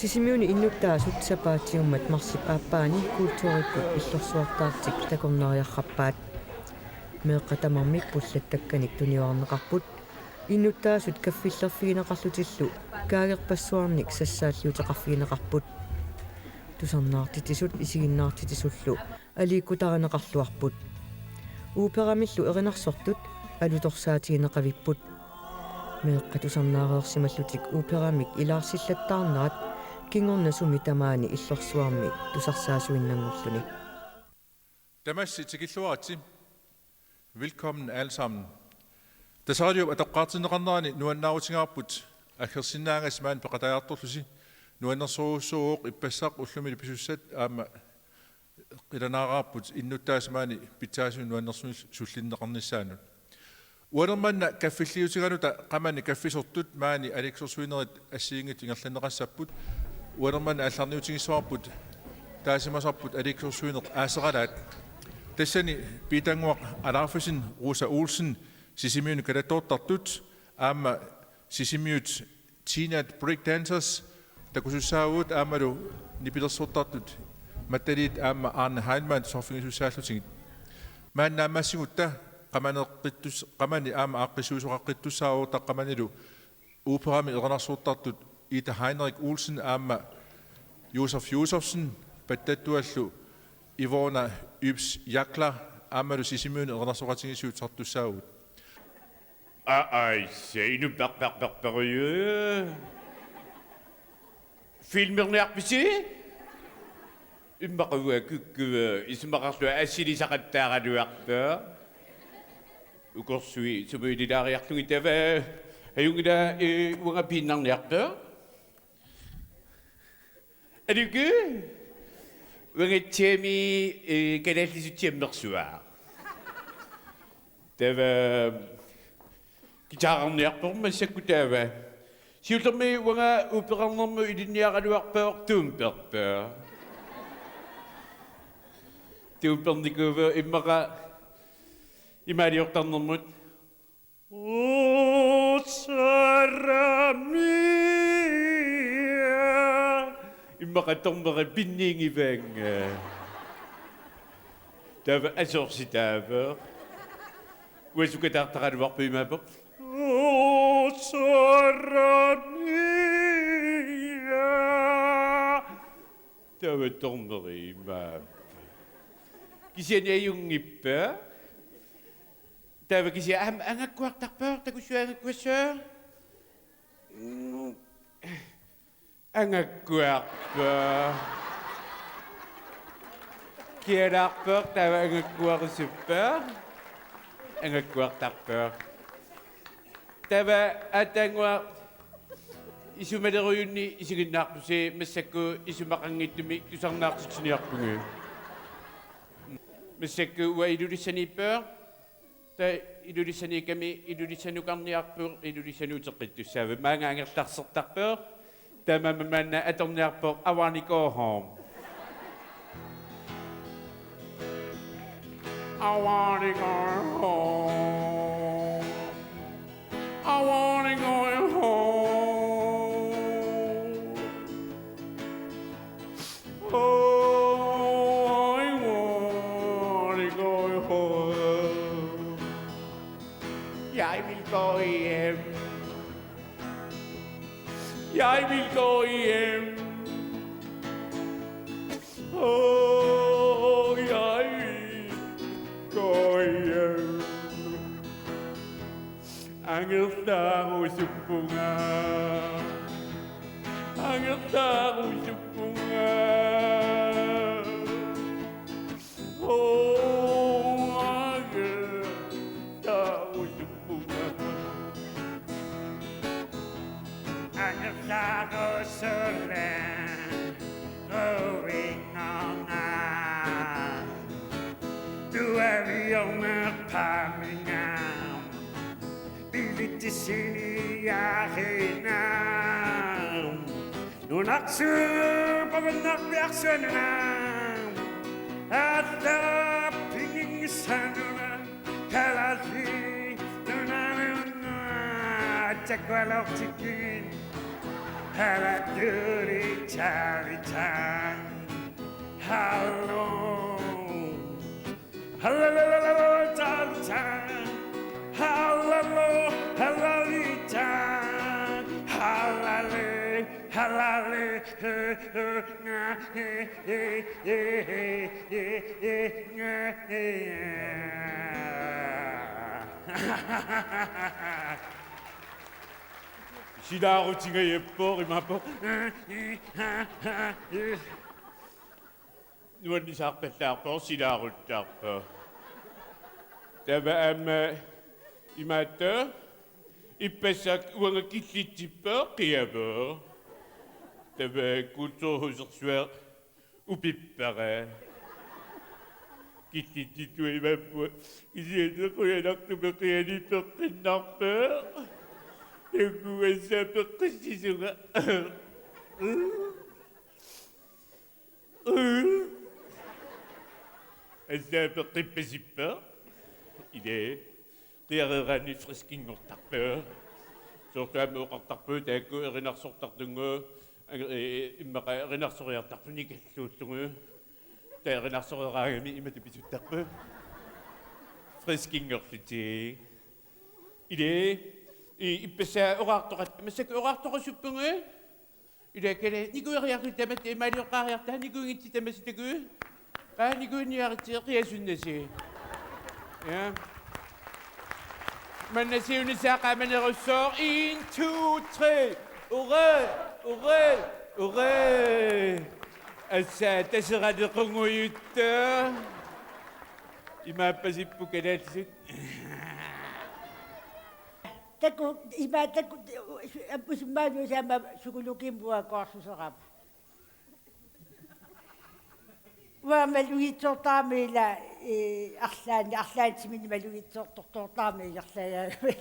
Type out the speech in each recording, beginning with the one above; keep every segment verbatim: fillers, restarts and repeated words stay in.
Sisimiuni innuttaasut sapaatiummat marsip aappaani kulturikkut illorsuartaartik takornariarrappaat. Meeqqat tamarmik pullattakkanik tuniorarneqarput. Innuttaasut kaffillerfigineqarlutillu kaagerpassuarnik sassaalliuteqarfigineqarput. Tusarnaartitsisut isiginnaartitsisullu aliikkutarineqarluarput. Operamillu erinarsortut alutorsaatigineqavipput. Meeqqat tusarnaareersimallutik operamik ilaarsillattaarnerat kingorna sumi tamaani illorsuarmi tusarsaasuinnanngorluni. Tamassi tikilluaritsi. Velkommen alle sammen. Tasariup atoqqaartinneqarnerani nuannaarutigaarput aggersinnaagassat maani peqataajartorlusi. Nuannersorujussuuvoq ippassaq ullumi pisussat aamma qilanaaraarput innuttaasut maani pitsaasumik nuannersunik sullinneqarnissaannut. Ualermanna kaffilliutigaluta qamani kaffisortut maani aliikkusersuinerit assigiinngitsut ingerlanneqassapput. Ualermanna aallarniutigissavarput taasimasarput aliikkusersuineq aaseralaat. Tassani Piitannguaq Alaarfisen, Rosa Olsen, Sisimiuni kalattoortartut aamma Sisimiut Teenage Breakdancers takusussaavugut aammalu nipilersortartut Mattaliit aamma Arne Heilmann tusarfigisussaallutigit. Maani naammassigutta qamaneqqittus-, qamani aamma aaqqissuisoqaqqittussaavoq taqqamanilu operami erinarsortartut Ida Heinrich Olsen aamma Josef Josefsen, pattattuallu Ivona Yps Jakla aammalu Sisimiuni erinarsoqatigiissut tusartussaavugut. Aa, ai, se, inu per, per, per, per, øh. Filmerniarpisi? Immaqa uanga kukkuvoq isumaqarlunga assilisaqattaaraluarpoq. Ukorsui sumut ililaariarlugit tava. Ajunngilaq, øh, uanga piinnarniarpoq. Aluku? Uanga Jamie, øh, kalaallisut Jammersuaq. Tava guitarerniarpoq massakkut tava. Siullermik uanga operarnermut ilinniaraluarpoq tuumperpoq. Tuumpernikuuvoq immaqa imaaliortarnermut. Otsara mia. Immaqa tormeri pinniinngivaa. Tava asorsitaavoq. Uanga sukataartaraluarpoq imaappoq. Otsara mia. Tava tormeri imaappoq. Kisianni ajunngippoq. Tava kisianni aamma angakkuartarpoq, takussuaq angakkuassaaq. Mm. Angakkuarpoq. Kialaarpoq, tava angakkuarusuppoq. Angakkuartarpoq. Tava aatsaannguaq isumalerujunnik isiginnaartusi, massakkut isumaqanngitsumik tusarnaartitsiniarpugut. Massakkut uanga Ilulissaniippoq. Taava Ilulissaniikkami Ilulissanukarniarpoq, Ilulissanut uteqqittussaavugut. Maanga angerlarsertarpoq. Taamaammat maanna atorniarpoq I Wanna Go Home. I wanna go home. I wanna go home. Oh, I wanna go home. Jeg vil gå hjem. Jeg vil gå hjem. Oh, jeg vil gå hjem. Angerlarusuppunga. Angerlarusuppunga. Oh, angerlarusuppunga. Angerlarusuppunga. Going on now. Du er vi under Birmingham. Bilittisini ahinam. Nunarsuup avannarpiarsuanuna. Aatsaat pinngitsaanuna. Kalaallit Nunaannut. Aatsaat kalaallit. Halalu, halalu, halalu, halalu, halalu, halalu, halalu, halalu, halalu, halalu, halalu, halalu. Silaarutigaarput imaappoq. Nuannisaarpallaarpoq, silaaruttarpoq. Taava aamma imaattoq, ippassaq uanga killitsippoq qiavoq. Taava kulturhusersuaq upippara. Killitsittuimaappoq, kisianni qujanartumik qiani peqqinnarpoq. Takuassaaq peqqissisunga. Assaat peqqippasippoq. Ilaa. Qiareeraanni friskinngortarpoq. Soorlu aamma oqartarpugut taakku erinarsortartugut, ee, immaqa erinarsoriartarpugut nikalluullugu. Taava erinarsoreeraangami imatut pisuttarpugut. Friskinngorlutik. Ilaa, i-, ippassaq oraartoqattaarput, massakkut oraartorusuppugut. Ilaa, kala, nikueriarluta tamatta, imaalioqqaariarta, nikuinngitsi tamassi takuuk. Qaa, nikuinniaritsi, qiasunnasi. Ja. Manna siunissaq qaamanerussooq. En, to, tre. Ure, ure, ure. Assaat Taseraq qungujuttoq. Imaappasippoq kalaallisut. Takuuk, ima takuuk, apusimmaanu saama psykologiimut uanga koorsuserama. Uanga malugitsoortarama ilaa, ee, arlaanni, arlaannit timinni malugitsoortortarama ingerlaannaq.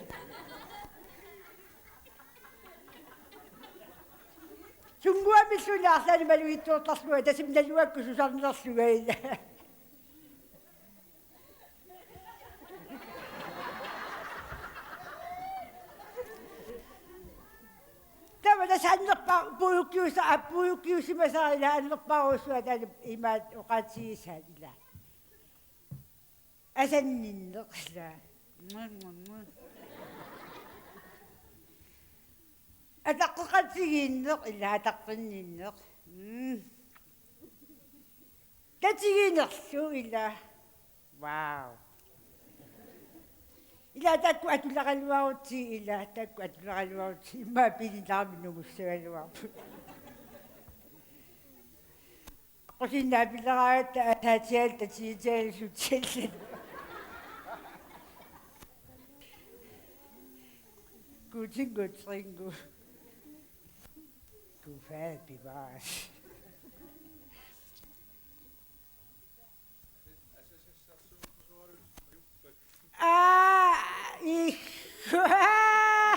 Sunnguamilluunniit arlaannik malugitsoortarlunga, tassami naluakku susarnerlunga ilaa. Taava tassa annerpa-, puiukkiusa-, aa, puiukkiusimasara ilaa annerpaarujussuaq taanna imaattoq oqaatigisaat ilaa. Asanninneq ilaa. Ataqqeqatigiinneq ilaa ataqqinninneq. Mm. Tatiginerlu ilaa. Wow. Ilaa taakku atuleraluarutsigit ilaa, taakku atuleraluarutsigit, immaqa pilinarmi nungussagaluarput. Qusinnaapileraangatta ataatsialu tatigitsialu sutsiallat. Guutinngooq tringu. Gud fader bevares. Aa, ih, aa.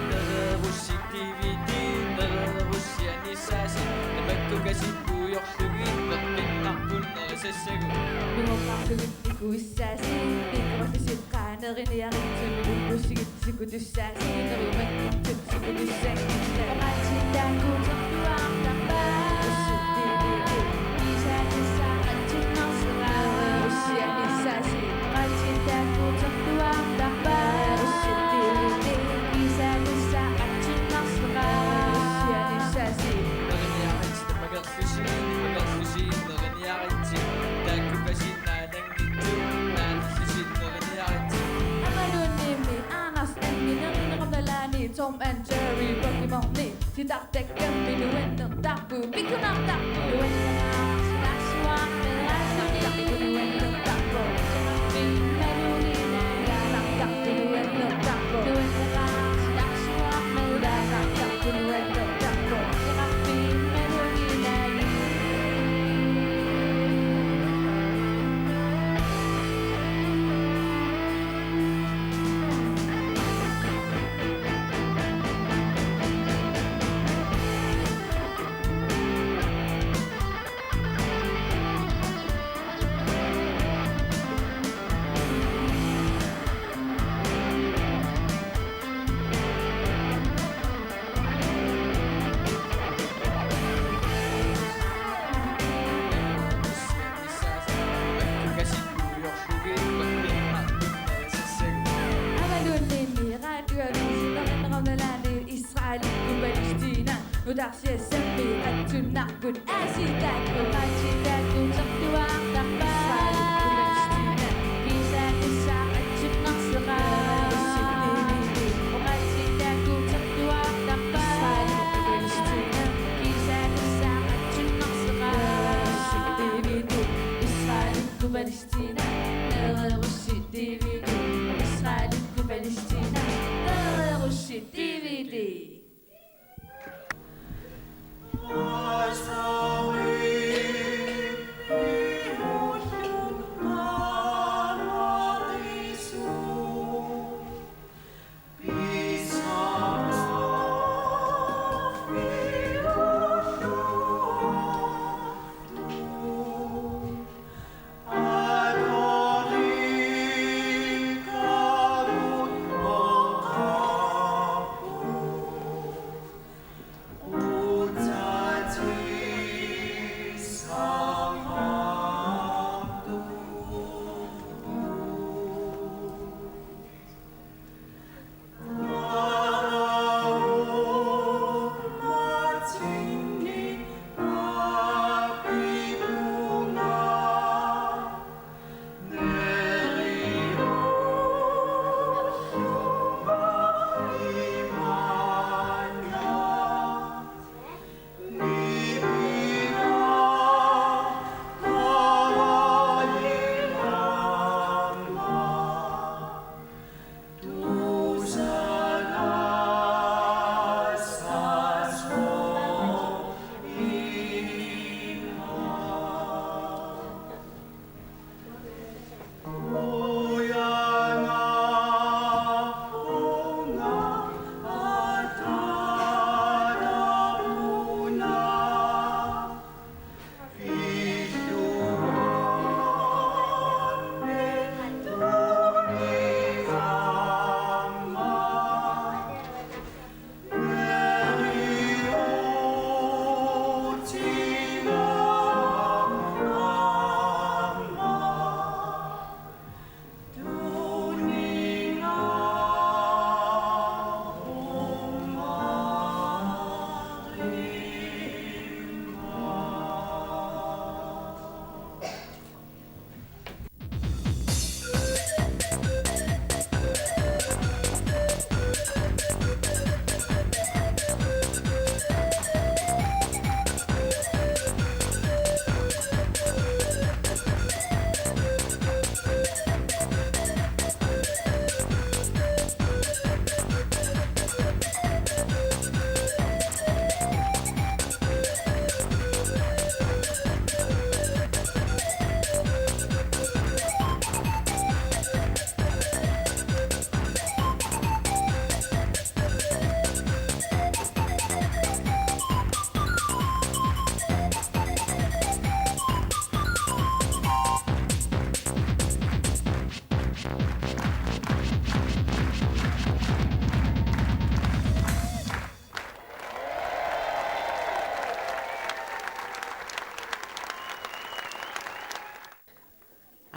Nereerussi D V D, nereerussiani saasi, tamakku kasippuujorlugit, peqqinnarput nerisassagut. Nungoqqarlugit ikuissaasi, pikkoriffisit qaaneriniaritsi, nuluppusigit sikutussaasi, nerumanngitsut sikutussanngillat. Oqaatsit taakku tertuaartarpaat. Ussittiiviit kiisaanissaq qatsinnersugaa. Ussianissaasi. Oqaatsit taakku tertuaartarpaat. Ussittiiviit kiisaanissaq qatsinnersugaa. Ussianissaasi. Neriniaritsi tamakkerlusi, tamakkerlusi, neriniaritsi. Taakku kasinnaanang Aammaluunniimmi Anders Andimi nerineqarnerlaani Tom and Jerry Pokémoni titartakkammi nuannertarput, pikkunartarput. Nuannertarput, nuannertarput. Utarsiassammi atsunnarput aasiit taakku. Oqaatsit taakku tertuaartarpaat. Kiisa tassa atsunnarseqaat. Oqaatsit taakku tertuaartarpaat. Kiisa tassa atsunnarseqaat. Israelikkut Palæstina, nereerussi D V D. Israelikkut Palæstina, nereerussi D V D.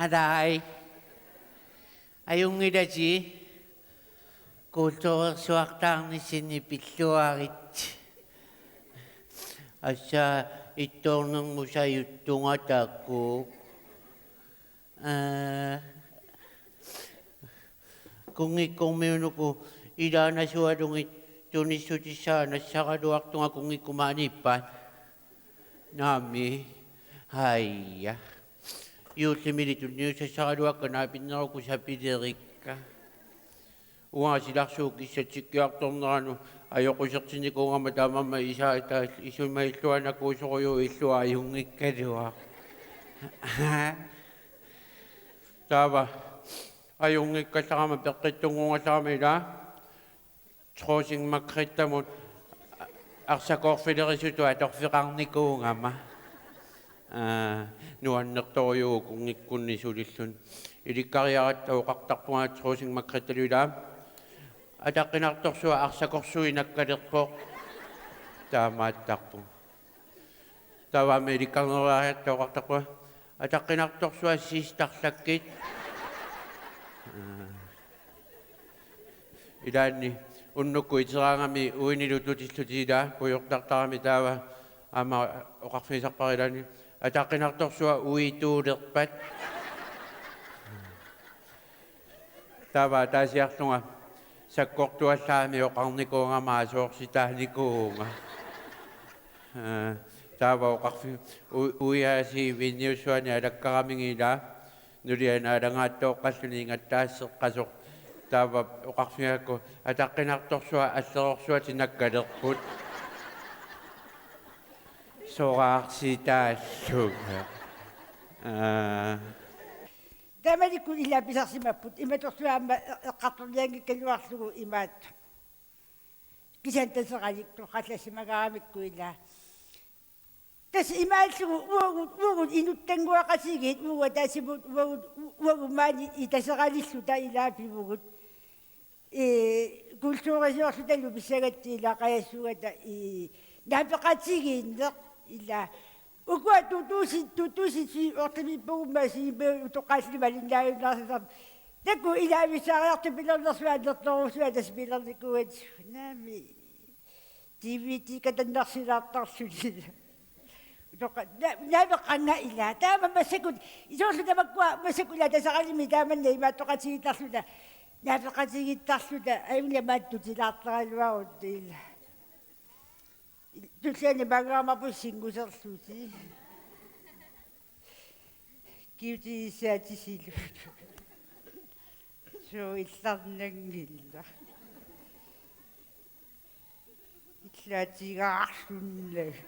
Alai. Ajunngilasi, kulturersuartaarnissani pilluarit. Assa ittoornermut sajuttunga taakku. Aa, kunngikkormiunuku ilaanasualugit tunissutissaa nassaraluartunga kunngikkuma aniippaat. Naamik, haija. Juullimiilli tunniussassaraluakka naapinneruku sapilerikka. Uanga silarsuup kissatsikkiartornerani ajoqusertinnikuugama taamaammat isaata isumaga illuanakuusorujuuvoq, illuat ajunngikkaluaq. Taava ajunngikkallarama peqqittunnguugallarama ila Trossing Margrethamut arsakoorfilerisutut atorfeqarnikuugama. Aa, nuannertorujuuvoq kunngikkunni sulilluni. Ilikkariaratta oqartarpunga Trossing Margrethallu ila: Ataqqinartorsuaq arsakorsuinakkalerpoq. Taamaattarpunga. Taava aamma ilikkarneriaratta oqartarpunga: Ataqqinartorsuaq siistarlakkit. Aa. Ilaanni Unnukkut iteraangami uinilu tutillutik ilaa pujortartarami taava aamma oqarfigisarpara ilaanni: Ataqqinartorsuaq uituulerpat. Taava ataasiarlunga sakkortuallaamik oqarnikuugama asoorsitaanikuuvunga. Aa, taava oqarfi-, u-, uiaasiit Vilniussuani alakkaramigit ilaa nulianut alangaattooqqalluni ingattaasseqqasoq. Taava oqarfigigakku: Ataqqinartorsuaq allerorsuatik nakkalerput. Soraarsitaallunga. Aa. Taamanikkut ilaa pisarsimapput, imatorsuaq aamma e-, eqqartornianngikkaluarlugu imaattoq. Kisianni Taseralik torrallassimagaramikku ilaa. Tassa imaallugu uagut, uagut inuttannguaqatigiit, uagut ataasimut, uagut, u-, uagut maani i-, Taseralilluta ilaa pivugut. Ee, kulturisiorlutalu pissagatsigit ilaa qajassuugata, ee, naapeqatigiinneq ilaa. Ukua to tusind, to tusind syv ortimiippugut maasiimmut utoqqaalluni malinnaajunnaarsisarput. Taakku ilaa missaariartupilernersuaq annertoorujussuaq tassa pilernikuugatsigu. Naamik. D V D katannarsilaartarluni. Utoqqa-, na-, naapeqqannga ilaa. Taama massakkut, soorlu tamakkua massakkut ilaa Taseralimi taamanna imaattoqatigiittarluta. Naapeqatigiittarluta, ajunngilaq maani tutilaartaraluarutta ilaa. Tulliani maanngaammarput singuserlusi. Kiutigissaatisilu. Suu, illarnanngilaq. Illaatigaarlunnagu.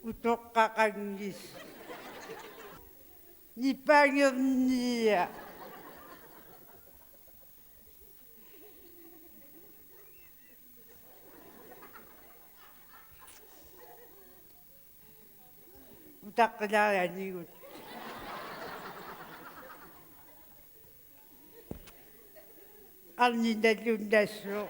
Utoqqaqanngilaq. Nipangerniaq. Utaqqilaarianigut. Arninnalunnassuuq.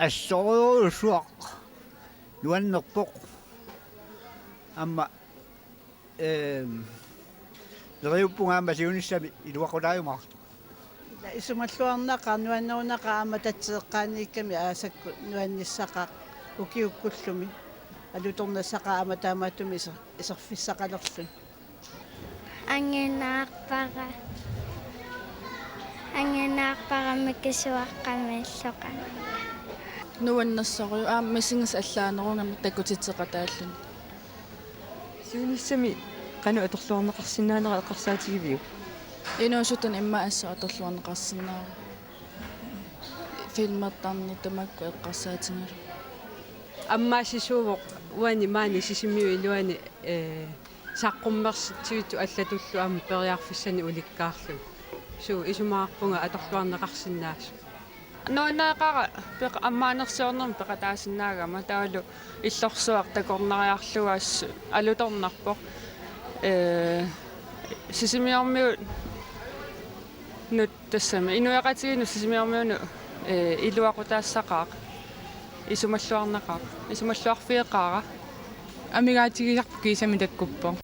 Assorujussuaq nuannerpoq. Aamma, ehm, neriuppunga aamma siunissami iluaqutaajumaartoq. Ila isumalluarnaqaaq, nuannerunaqaaq aamma tatseqqaaniikkami aasakkut nuannissaqaaq ukiukkullumi. Alutornassaqaaq aamma taamaattumik iser-, iserfissaqalerluni. Anginerpara. Anginerpara mikisuaqqamilluqa. Nuannersorujussuuvoq aamma misigisaq allaanerugami takutitseqataalluni. Siunissami qanoq atorluarneqarsinnaanera eqqarsaatigiviuk? Inuusuttut immaqa assut atorluarneqarsinnaavoq. Filmertarneq tamakku eqqarsaatigalugu. Ammaassisuuvoq uani maani Sisimiut iluani, ee, saqqummersitsivitsut allatullu aamma periarfissanik ulikkaarlugit. Suu, isumaqarpunga atorluarneqarsinnaasut. Nuanneqaaq peq-, ammaanersiornermik peqataasinnaagama taavalu illorsuaq takornariarlugu assut alutornarpoq. Ee, Sisimiormiunut tassami inuiaqatigiinnut Sisimiormiunut, ee, iluaqutaassaqaaq, isumalluarneqaaq, isumalluarfigeqaara. Amigaatigisarput kiisami takkuppoq.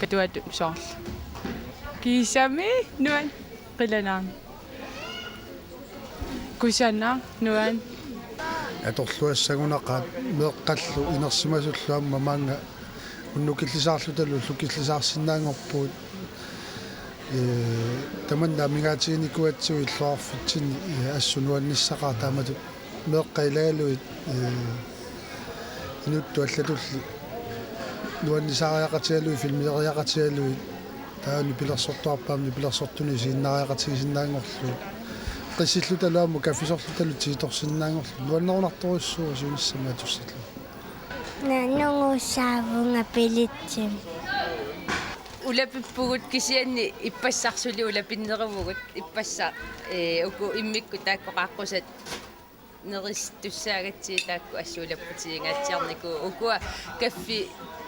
Katuattut soorlu. Kiisami nuan qilanaarn. Kusanaq nuan. Atorluassagunaqaat meeqqallu inersimasullu aamma maanga unnukillisaarlutalu ullukillisaarsinnaanngorpugut. Ee, tamanna amigaatiginikuugatsigu illoqarfitsinni, ee, assut nuannissaqaaq taamatut meeqqat ilagalugit, ee, inuttut allatulli nuannisaariaqatigalugit, filmileriaqatigalugit, taava nipilersortuarpaamik nipilersortunut isiginnaariaqatigisinnaanngorlugu. Qissillutalu aamma kaffisorlutalu tiitorsinnaanngorlugu. Nuannerunartorujussuuvoq siunissami atussallugu. Nanunnguussaavunga billetsimik. Ulapippugut kisianni ippassaq suli ulapinneruvugut. Ippassaq, ee, uku immikkut taakku qaaqqusat neristussaagatsigu taakku assut ulapputigiingaatsiarnikuuvoq. Ukua kaffi,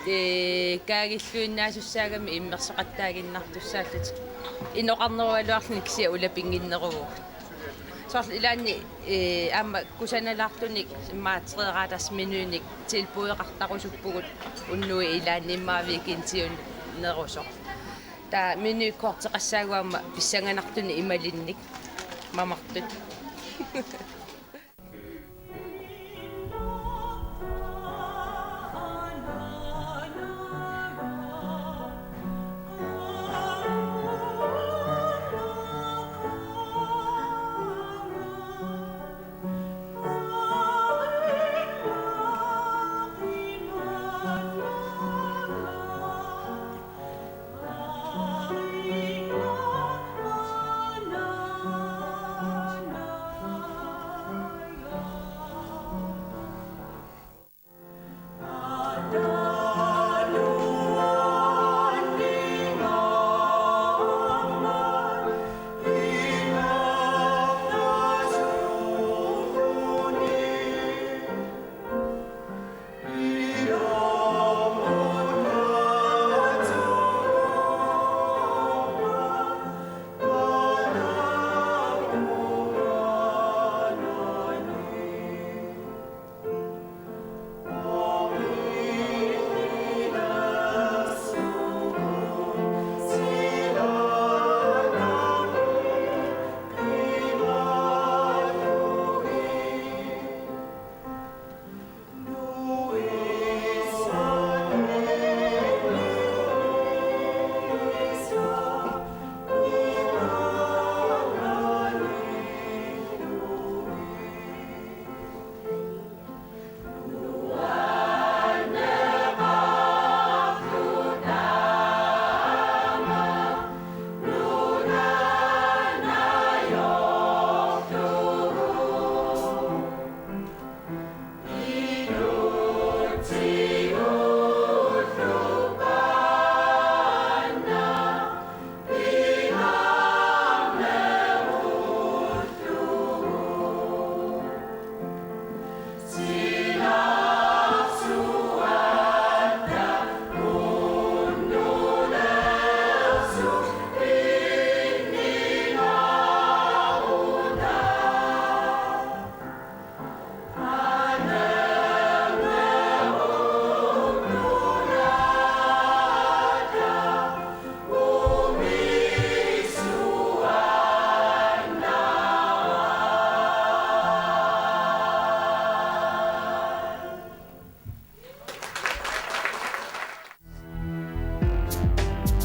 ee, kaagilluinnaasussaagami immersoqattaaginnartussaallutik. Inoqarnerugaluarluni kisianni ulapinnginneruvugut. Soorlu ilaanni, ee, aamma kusanalaartunik immaqa treretters menunik tilbudeqartarusuppugut unnuit ilaanni immaqa weekendiunerusoq. Taava menukorteqassaagut aamma pissanganartunik imaluunniit mamartut.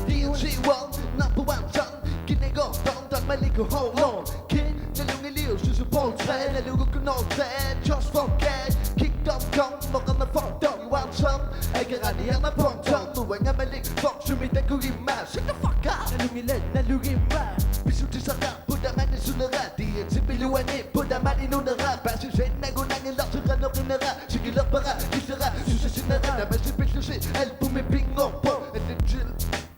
D J one, number one ton. Kinegortorn, Danmarkimi hold on. Kin, nalunngiliuk, susu poltre, nalugu kunorte, just for cash. Kingdom come, moqarna phantom, one ton. Akeraniarna phantom, uanga malik, fuck, sumi takugimma. Shut the fuck up. Nalunngilat, nalugimma. Pisutisaqarput tamanna sunera, D J-p iluani, put tamanna inunera. Paasisinnagu nangilartiqanoqinera. Sikilerpara, kisera, susasinera, tamassi pillusi, albumi pinngorpoq, editil,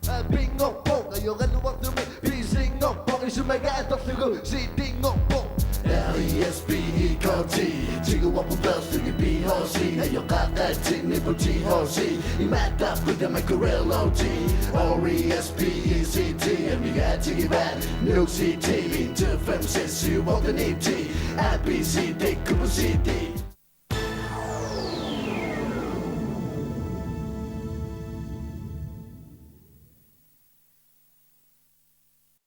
aa, pinngorpoq, ajoraluartumik, pisinngorpoq, isumaga atorlugu, C D-nngorpoq. R E S P E K T, tiguarput Børstingi B H C, ajoqaaqaatsinni P T H C, imaattarput tamakku Real O G, R E S P E C T, amigaatigivaat, Nuuk C D, en, to, fem, seks, syv, otte, ni, ti, A B C, D K P C D.